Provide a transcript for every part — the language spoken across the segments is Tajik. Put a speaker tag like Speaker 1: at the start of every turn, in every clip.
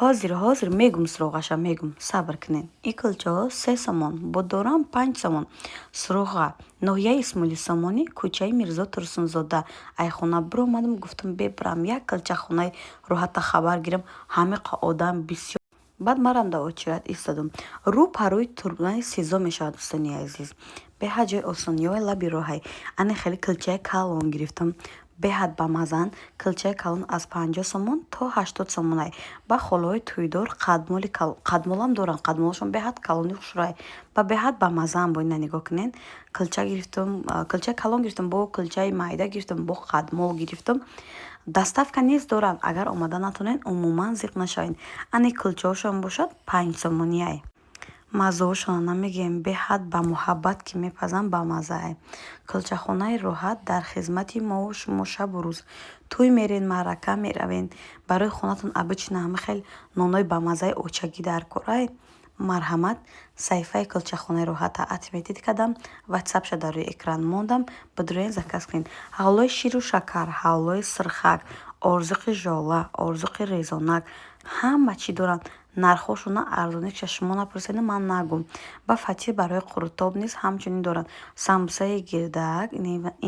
Speaker 1: Ҳозир, ҳозир мегум, суроғаша мегум, сабр кунед. И кулчаҳо 3 сомон, бо дорам 5 сомон. Суроға: ноҳияи Исмоили Сомонӣ, кӯчаи Мирзо Турсунзода. Айхона биромадам, гуфтам, бебарам як кулчахонаи Роҳата хабар гирам. Ҳамиқа одам бисёр. Баъд марам дар очередь истодам. Рӯ парои турбаи СИЗО мешавад, дӯстони азиз. Беҳад ҷои осон, ёи лаби роҳай. Ане хеле кулчаи калон гирифтам, беҳад бамазаанд. Кулчаи калон аз 50 сомон то 80 сомонай. Ба холаҳои тӯйдор қадмоли қадмолам доранд, қадмолашон беҳад калони хушрӯай ва беҳад бамазаанд. Бо ина нигоҳ кунед, кулча гирифтам, кулчаи калон гирифтам, бо кулчаи майда гирифтам, бо қадмол гирифтам. Доставка низ доранд, агар омада натонед, умуман зиқ нашавед. Ане кулчаҳошон бошад 5 сомониай. Маззаҳошонро намегӯем, беҳад ба муҳаббат ки мепазанд, бамаззаай. Кулчахонаи Роҳат дар хизмати мову шумо шабу рӯз. Тӯй мерен, маърака меравен, барои хонатон обычно ҳама хел нонои бамаззаи очагӣ дар корай. Марҳамат, саҳифаи кулчахонаи Роҳата отметить кардам, ватсапша дар рӯи экран мондам, бидроен, заказ кунед. Ҳалвои ширу шакар, ҳалвои сирхак, орзуқи жола, орзуқи резонак, ҳама чӣ доранд. Нархҳошона арзонӣ шумо напурседу ман нагум. Ба фатир барои қурутоб низ ҳамчунин доранд. Самбусаи гирдак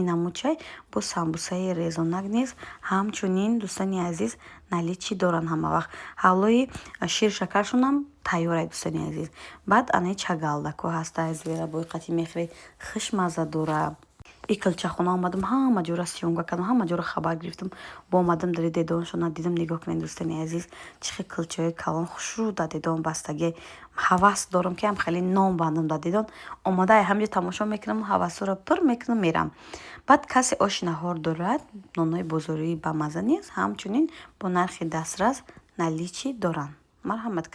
Speaker 1: инамучай, бо самбусаи резонак низ ҳамчунин, дӯстони азиз, наличии доранд ҳамавақт. Ҳалвои ширшакаршонам тайёрай, дӯстони азиз. Баъд анаи чагалдако ҳастай, зверобой қати мехӯред, хушмазза дора. И кулчахона омадам, ҳама ҷора съёмка кардам, ҳама ҷора хабар гирифтам. Бо омадам дари дедоншона дидам. Нигоҳ кунед, дӯстони азиз, чӣ хел кулчаҳои калон хушрӯ дар дедон бастагӣ. Ҳавас дорам, ки ҳам хеле нон бандам дар дедон. Омада ҳамҷо тамошо мекунам, ҳавасҳоро пур мекунам, мерам. Баъд касе оши наҳор дорад, нонои бозории бамазза низ ҳамчунин бо нархи дастрас наличии доранд. Марҳамат кунед.